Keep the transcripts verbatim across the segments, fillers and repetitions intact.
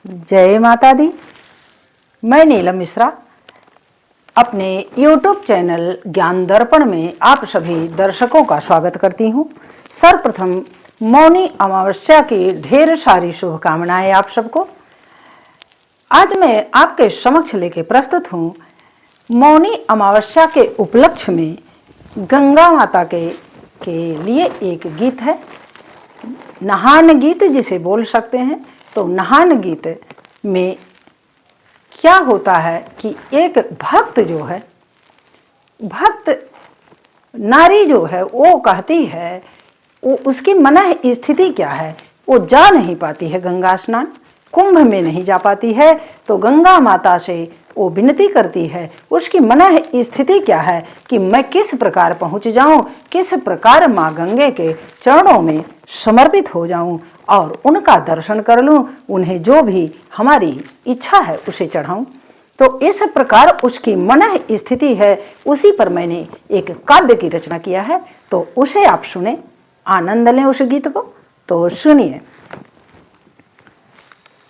जय माता दी। मैं नीलम मिश्रा अपने YouTube चैनल ज्ञान दर्पण में आप सभी दर्शकों का स्वागत करती हूँ। सर्वप्रथम मौनी अमावस्या की ढेर सारी शुभकामनाएं आप सबको। आज मैं आपके समक्ष लेके प्रस्तुत हूँ मौनी अमावस्या के उपलक्ष्य में गंगा माता के, के लिए एक गीत है, नहान गीत जिसे बोल सकते हैं। तो नहान गीत में क्या होता है कि एक भक्त जो है, भक्त नारी जो है, वो कहती है, वो, उसकी मनः स्थिति क्या है, वो जा नहीं पाती है गंगा स्नान, कुंभ में नहीं जा पाती है। तो गंगा माता से वो विनती करती है, उसकी मनः स्थिति क्या है कि मैं किस प्रकार पहुँच जाऊँ, किस प्रकार माँ गंगे के चरणों में समर्पित हो जाऊँ और उनका दर्शन कर लूँ, उन्हें जो भी हमारी इच्छा है उसे चढ़ाऊँ। तो इस प्रकार उसकी मनः स्थिति है, उसी पर मैंने एक काव्य की रचना किया है, तो उसे आप सुने, आनंद लें उस गीत को। तो सुनिए।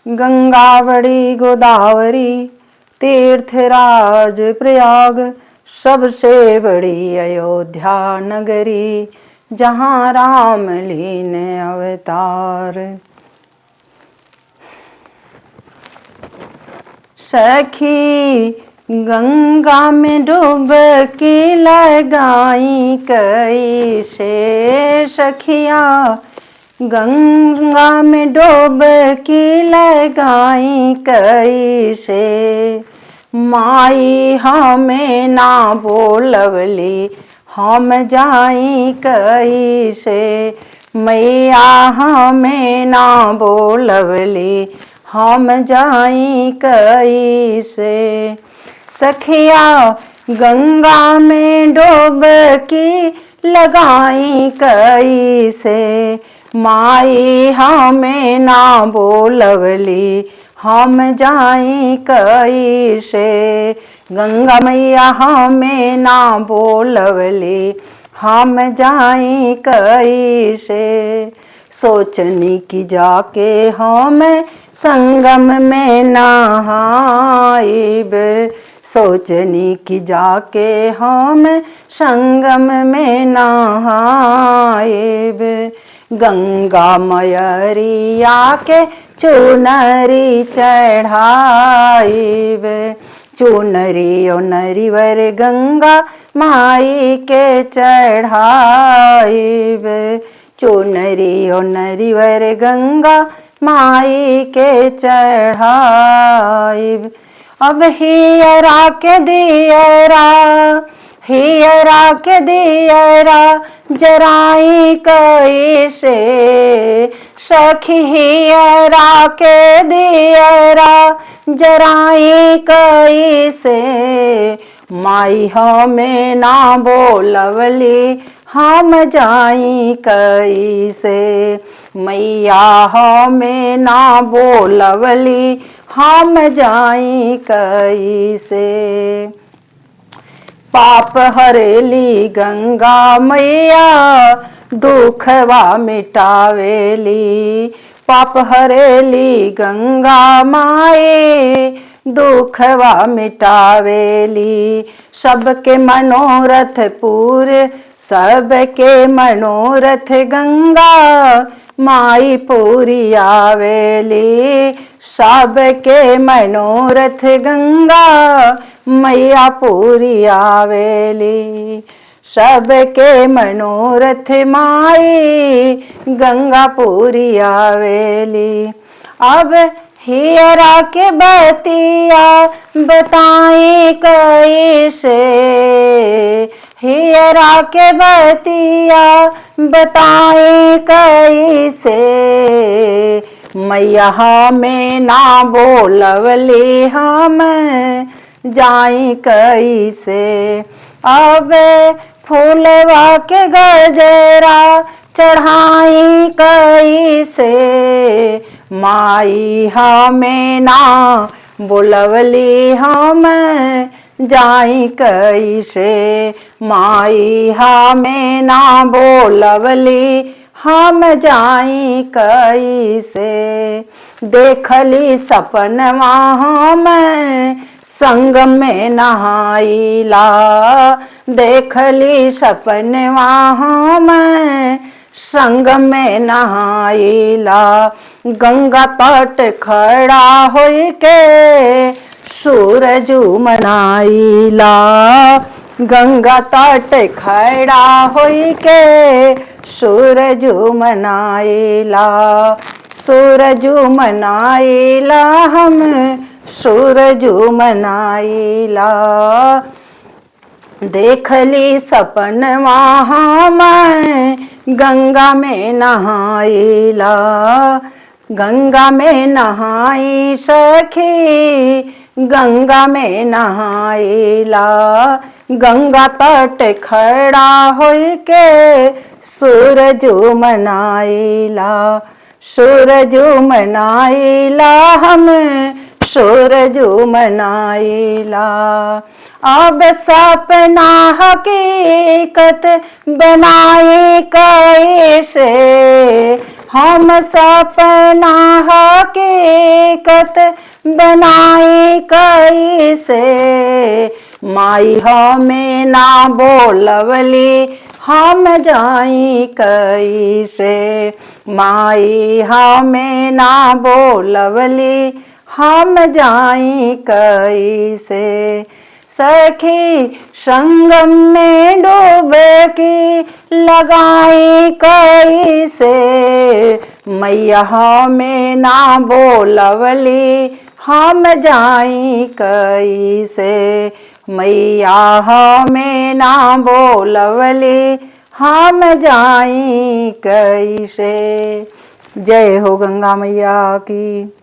गंगा बड़ी गोदावरी तीर्थराज प्रयाग, सबसे बड़ी अयोध्या नगरी, जहाँ राम लीन अवतार। सखी गंगा में डुबकी लगाई कैसे, सखिया गंगा में डुबकी लगाई कैसे, माई हमें ना बोलवली हम जाई कैसे, मैया हमें ना बोलवली हम जाई कैसे। सखिया गंगा में डुबकी लगाई कैसे, माई हमें ना बोलवली हम जाई कैसे। गंगा मैया हमें ना बोलवली हम जाई कैसे। सोचनी कि जाके हम संगम में नहाइब, सोचनी कि जाके हम संगम में नहाइब, गंगा मयरिया के चुनरी चढ़ाइब, चुनरी ओ नरिवर गंगा माई के चढ़ाइब, चुनरी ओ नरिवर गंगा माई के चढ़ाइब। अब हियरा के दियरा, हियरा के दियरा जराई कैसे, सखी हियरा के दियरा जराई कैसे, माई हमें ना बोलवली हम जाई कैसे, मैया हमें ना बोलवली हम जाई कैसे। पाप हरेली गंगा मैया दुखवा मिटावेली, पाप हरेली गंगा माई दुखवा मिटावेली। सबके मनोरथ पूर, सबके मनोरथ गंगा माई पूरी आवेली। सबके मनोरथ गंगा मैया पूरी आवेली। सबके मनोरथ माई गंगा पूरी आवेली। अब हियरा के बतिया बताई कैसे, हियरा के बतिया बताई कैसे, मैया हमें ना बोलवली हम जाई कैसे। अब फूलवा के गजरा चढ़ाई कैसे, माई हमें ना बोलवली हम जाई कैसे, माई हमें ना बोलवली हम जाई कइसे। देखली सपनवा हम संगम में नहाइला, देखली सपनवा हम संगम में नहाइला। गंगा तट खड़ा होइके सूरजु मनाइला, गंगा तट खड़ा होइके सूरजु मनाइला, सूरजु मनाइला हम, सूरजु मनाइला। देखली सपनवा हम गंगा में नहाइला, गंगा में नहाई सखी, गंगा में नहाइला। गंगा तट खड़ा होइके सूरजु मनाइला, सूरजु मनाइला हम, सूरजु मनाइला। अब सपना हकीकत बनाई कइसे, हम सपना हकीकत बनाई कइसे। माई हमें ना बोलवली, हम जाई कइसे। माई हमें ना बोलवली, हम जाई कइसे। सखी संगम में डुबकी लगाई कइसे। मैया हमें ना बोलवली, हम जाई कइसे। मैया हमें ना बोलवली, हम जाई कइसे। जय हो गंगा मैया की।